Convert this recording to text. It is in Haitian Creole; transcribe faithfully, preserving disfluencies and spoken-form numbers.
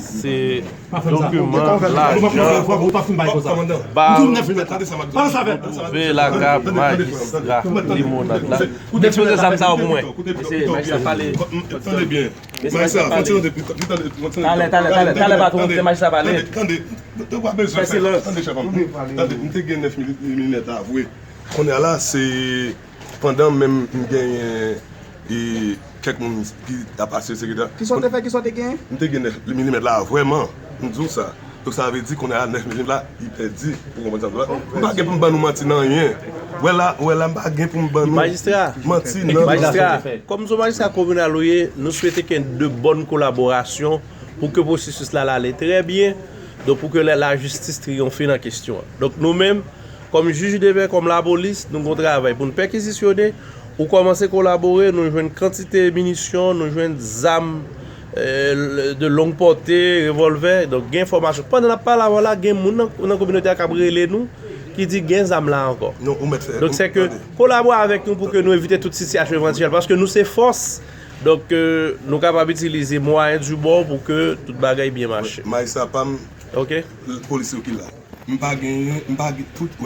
Se dokiman lajan ba twouve lakay majistra Limonad la. Ou te ekspoze zam sa yo pou mwen. Mesye majistra pale. Tande byen. Majistra, fò tande, tande, tande. Talè, talè, talè, talè, patwon, se majistra pale. Tande, tande, tande, tande, chèf, tande, chèf, tande, m te gen nèf milimèt la vre. Kounye a la, se pandan menm m genyen e kèk moun ki t ap asire sekretè. Kisa w te fè, kisa w te genyen? M te gen nèf milimèt la vrèman. M di w sa. Donk sa vle di kounye a nèf milimèt la, li pèdi. Ou konprann sa m di w la? M pa gen pou m ban nou manti nan anyen. Wè la, wè la, m pa gen pou m ban nou manti nan. Majistra, kòm se majistra kominal ou ye, nou swete gen de bòn kolaborasyon pou ke pwosesis la, la ale trè byen. Donk pou ke la, lajistis triyonfe nan kesyon an. Donk nou menm, kòm jij de pè, kòm lapolis, nou gon travay pou n pèkizisyone. Ou kòmanse kolabore, nou jwenn kantite minisyon, nou jwenn zam e, de long pòte, revòlvè. Donk gen enfòmasyon. Pandan n ap pale avè w la, gen moun nan, nan kominote a k ap rele nou, ki di gen zam la ankò. Non, ou mèt fè. Donk se ke kolabore avèk nou pou ke nou evite tout sitiyasyon evantyèl, paske nou se fòs. Donk e, nou kapab itilize mwayen di bò pou ke tout bagay byen mache. Majistra pa m, polis yo ki la. M pa genyen, m pa gen, tout